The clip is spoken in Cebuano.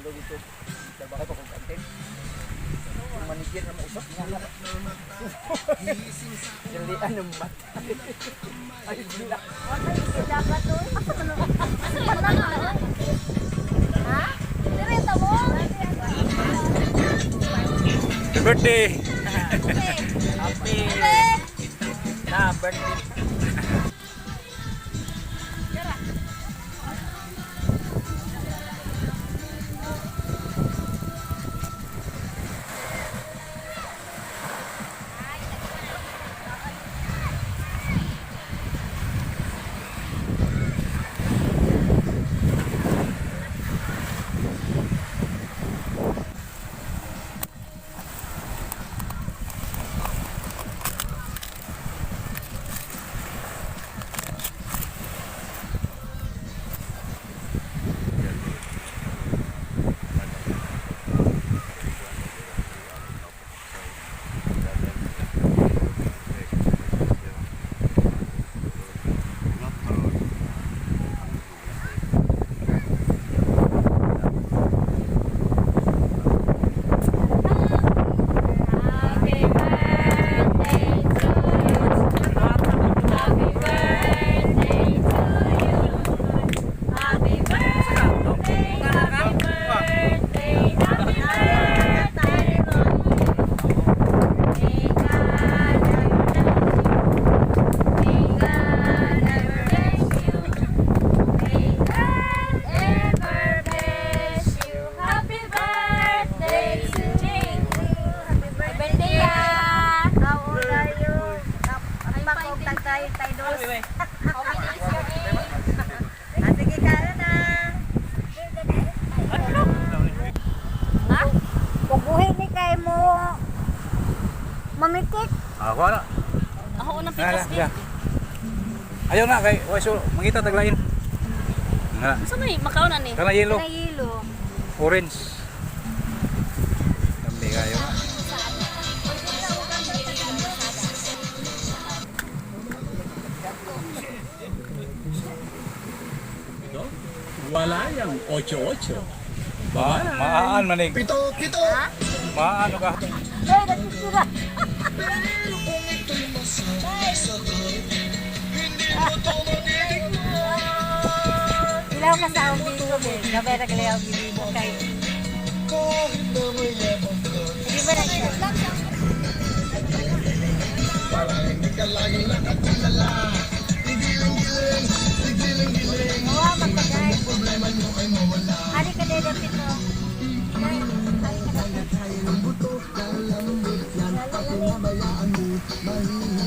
daw dito. Trabaho ko kung kantin. Yung manager na mausap nga na. Dalian ng mata. Ay, sila. Dapat to. Ha? Direta mo? Happy birthday! Happy na birthday. Happy birthday to you. Happy birthday to you. Happy birthday, happy birthday, happy birthday to you. May God ever bless you. May God ever bless you. May God ever bless you. Happy birthday to you. Happy birthday, ya. How old are you? Ang tagtayo tayo dos. How many is your age? Ah, sige, kaya na. Ha? Puguhin ni kay mo. Mamikit. Ako na. Ako unang Nga pitas na, ya. Ayaw na kay way so mangita taglain. Nga. Sa may makaw na ni. Kana yellow, Na yelo. orange. Kambi kayo nga. Wala yung 8-8. Maaan manig. Pito, pito. Maano ka? Ay, nasisira. Pero kung ito'y masakit, hindi mo to matitikman. Ilaw ka sa akong bigo, eh. Gabi na gali ang bigo kay. Kahit na mayabang ka, Hindi ba na siya? para hindi ka laging nakatulala. Igiling-giling, igiling-giling. Oo, magpagay. Ang problema nyo ay mawala. Ari ka din ang pito. Ari ka na. Kaya ng buto, lalambot yan. Pag pinabayaan mo, mahihina.